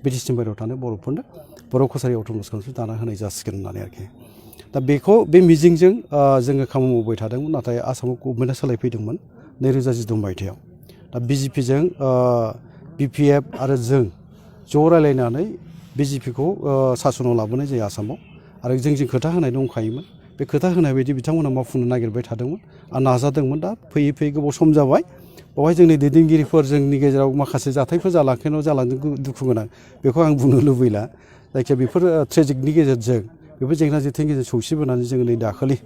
बिटिसिनि बाहेरायाव थानाय बर'फोरनो बर' कसारि अट'नमास काउन्सिल दाना होनाय जासिगोन होननानै आरोखि दा बेखौ बे मिजिंजों जोङो खामानि मावबाय थादोंमोन नाथाय आसामाव गभर्नमेन्टआ सोलायफैदोंमोन 2016 मायथाइयाव दा बिजेपिजों बिपिएफ आरो जों ज' रायलायनानै बिजेपिखौ सासनाव लाबोनाय जायो आसामाव आरो जों खोथा होनाय दंखायोमोन बे खोथा होनाय बायदि बिथांमोना मावफुंनो नागिरबाय थादोंमोन आरो नाजादोंमोन दा फैयै फैयै गोबाव सम जाबाय बेवहाय जोंनि दैदेनगिरिफोर जोंनि गेजेराव माखासे जाथायफोर जालांदों दुखु गोनां बेखौ आं बुंनो लुबैला जायखिया बेफोर ट्रेजिकनि गेजेरजों बेफोर जेंना जेथोनि गेजेरजों सौसिबोनानै जोङो नै दाखालि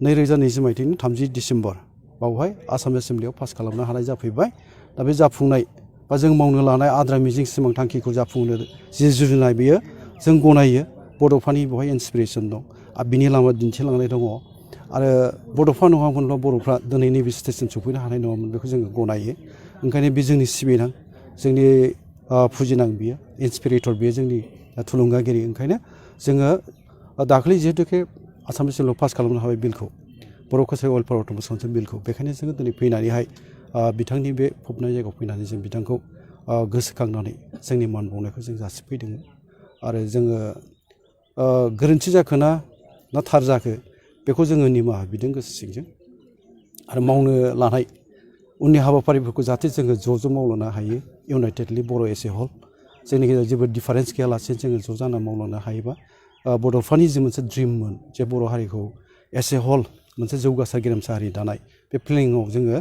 2020 मायथाइनि 30 डिसेम्बर बावहाय आसाम एसेम्बलियाव पास खालामनो हानाय जाफैबाय दा बे जाफुंनाय बा जों मावनो लानाय आद्रा मिजिं सिमां थांखिखौ जाफुंनो जि जुजिनाय बेयो जों गनायो बड'फानि बेवहाय इन्सपिरेसन दं आरो बिनि लामा दिन्थिलांनाय दङ आरो बड'फा नङामोनब्ला बर'फ्रा दिनै नैबे स्टेजसिम सफैनो हानाय नङामोन बेखौ जोङो गनायो ओंखायनो बे जोंनि सिबिनां जोंनि फुजिनां बियो इन्सपिरेटर बियो जोंनि थुलुंगागिरि ओंखायनो जोङो दाखालि जिहेतुके आसाम एसेम्बलियाव पास खालामनो हाबाय बिलखौ बर' कसारि वेलफेयार अट'नमास काउन्सिल बिलखौ बेखायनो जोङो दिनै फैनानैहाय बिथांनि बे फबनाय जायगायाव फैनानै जों बिथांखौ गोसोखांनानै जोंनि मान बावनायखौ जों जासिफैदोंमोन आरो जोङो गोरोन्थि जाखोना ना थार जाखो बेखौ जोङो निमाहा बिदों गोसो सिंजों आरो मावनो लानाय उननि हाबाफारिफोरखौ जाहाथे जोङो ज' मावलांनो हायो इउनाइटेडलि बर' एस ए हल जोंनि गेजेराव जेबो डिफारेन्स गैयालासे जोङो ज' जाना मावलांनो हायोबा बड'फानि जि मोनसे ड्रिममोन जे बर' हारिखौ एस ए हल मोनसे जौगासार गेरेमसा हारि दानाय बे प्लेनिङाव जोङो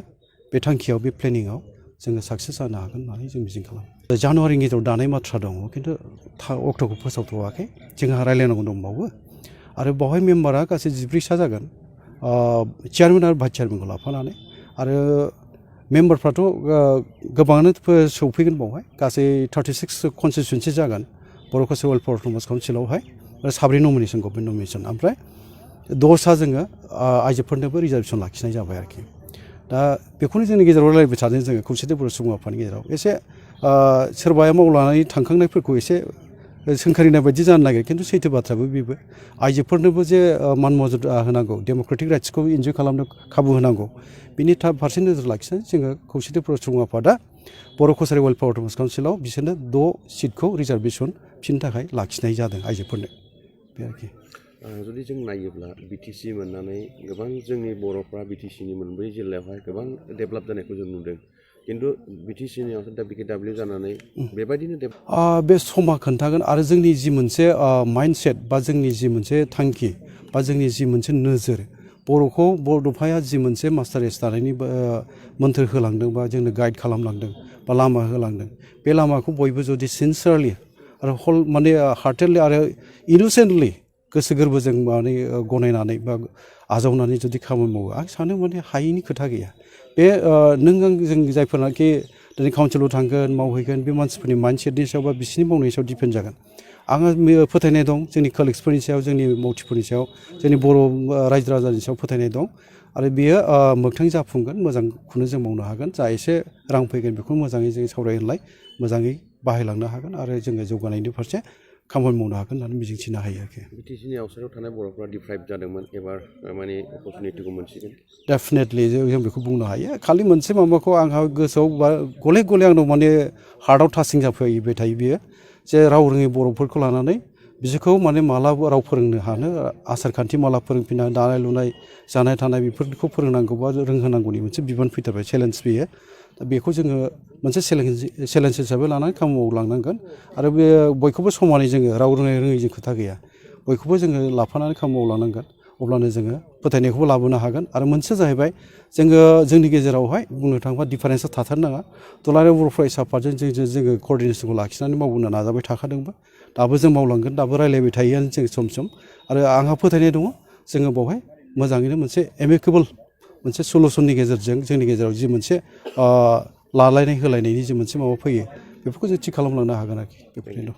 बे थांखियाव बे प्लेनिङाव जोङो साक्सेस जानो हागोन होननानै जों मिजिं खालामो जानुवारिनि गेजेराव दानाय बाथ्रा दङ खिन्थु अक्ट'खौ फोसावथ'वाखै जोंहा रायलायनांगौ दंबावो आरो बावहाय मेम्बारा गासै 14सा जागोन चेयारमेन आरो भाइस चेयारमेनखौ लाफानानै आरो मेम्बारफ्राथ' गोबाङानो सौफैगोन बावहाय गासै 36 कनस्टिटुवेन्सि जागोन बर' कसारि वेलफेयार अट'नमास काउन्सिलावहाय आरो 7 नमिनेसन गभर्नमेन्ट नमिनेसन ओमफ्राय 10सा जोङो आइजोफोरनोबो रिजार्भेसन लाखिनाय जाबाय आरोखि दा बेखौनो जोंनि गेजेराव रायलायबाय थादों जोङो खौसेथि बर' सुबुं आफादनि गेजेराव एसे सोरबाया मावलांनानै थांखांनायफोरखौ एसे सोंखारिनाय बायदि जानो नागिरो खिन्थु सैथो बाथ्राबो बेबो आइजोफोरनोबो जे मान मर्यादा होनांगौ डेम'क्रेटिक राइट्सखौ इन्जय खालामनो खाबु होनांगौ बिनि फारसे नोजोर लाखिनानै जोङो खौसेथि बर' सुबुं आफादा बर' कसारि वेलफेयार अट'नमास काउन्सिलाव बिसोरनो 6 सिटखौ रिजार्भेसन फिनो थाखाय लाखिनाय जादों आइजोफोरनो बे आरोखि जुदि जों नायोब्ला बिटिसि मोननानै गोबां जोंनि बर'फ्रा बिटिसिनि मोनब्रै जिल्लायावहाय गोबां डेभेलप जानायखौ जों नुदों खिन्थु बिटिसिनियाव दा बिकेडाब्लिउ जानानै बेबायदिनो बे समा खोन्थागोन आरो जोंनि जि मोनसे माइन्डसेट बा जोंनि जि मोनसे थांखि बा जोंनि जि मोनसे नोजोर बर'खौ बड'फाया जि मोनसे मास्टार रेस दानायनि मोन्थोर होलांदों बा जोंनो गाइड खालामलांदों बा लामा होलांदों बे लामाखौ बयबो जुदि सिनसियारलि आरो माने हार्टेडलि आरो इनोसेन्टलि गोसो गोरबोजों माने गनायनानै बा आजावनानै जुदि खामानि मावो आं सानो माने हायैनि खोथा गैया बे नों आं जों जायफोरनाखि दिनै काउन्सिलाव थांगोन मावहैगोन बे मानसिफोरनि माइन्डसेटनि सायाव बा बिसोरनि मावनायनि सायाव दिपेन्ड जागोन आङो फोथायनाय दं जोंनि कालिग्सफोरनि सायाव जोंनि मावथिफोरनि सायाव जोंनि बर' रायजो राजानि सायाव फोथायनाय दं आरो बियो मोगथां जाफुंगोन मोजांखौनो जों मावनो हागोन जा एसे रां फैगोन बेखौ मोजाङै जों सावरायनानै मोजाङै बाहायलांनो हागोन आरो जोङो जौगानायनि फारसे खामानि मावनो हागोन होननानै मिजिंथिनो हायो आरोखि बिटिसिनि आउटसाइडआव थानाय बर'फ्रा डिप्राइभ जादोंमोन एबार माने अपरचुनिटिखौ मोनसिगोन डेफिनेटलि जों बेखौ बुंनो हायो खालि मोनसे माबाखौ आंहा गोसोआव बा गले गले आंनाव माने हार्टआव टाचिं जाफैबाय थायो बियो जे राव रोङै बर'फोरखौ लानानै बिसोरखौ माने माला राव फोरोंनो हानो आसार खान्थि माला फोरोंफिननो दानाय लुनाय जानाय थानाय बेफोरखौ फोरोंनांगौ बा रोंहोनांगौनि मोनसे बिबान फैथारबाय चेलेन्ज बेयो दा बेखौ जोङो मोनसे चेलेन्ज हिसाबै लानानै खामानि मावलांनांगोन आरो बे बयखौबो समानै जोङो राव रोङै जों खोथा गैया बयखौबो जोङो लाफानानै खामानि मावलांनांगोन अब्लानो जोङो फोथायनायखौबो लाबोनो हागोन आरो मोनसे जाहैबाय जोङो जोंनि गेजेरावहाय बुंनो थाङोबा डिफारेन्सा थाथारनाङा दुलाराय बर' फरायसा आफादजों जोङो क'र्डिनेसनखौ लाखिनानै मावबोनो नाजाबाय थाखादोंबो दाबो जों मावलांगोन दाबो रायलायबाय थायोआनो जों सम सम आरो आंहा फोथायनाय दङ जोङो बावहाय मोजाङैनो मोनसे एमिकेबोल मोनसे सलुसननि गेजेरजों जोंनि गेजेराव जि मोनसे लालायनाय होलायनायनि जि मोनसे माबा फैयो बेफोरखौ जों थि खालामलांनो हागोन आरोखि बेफोरनो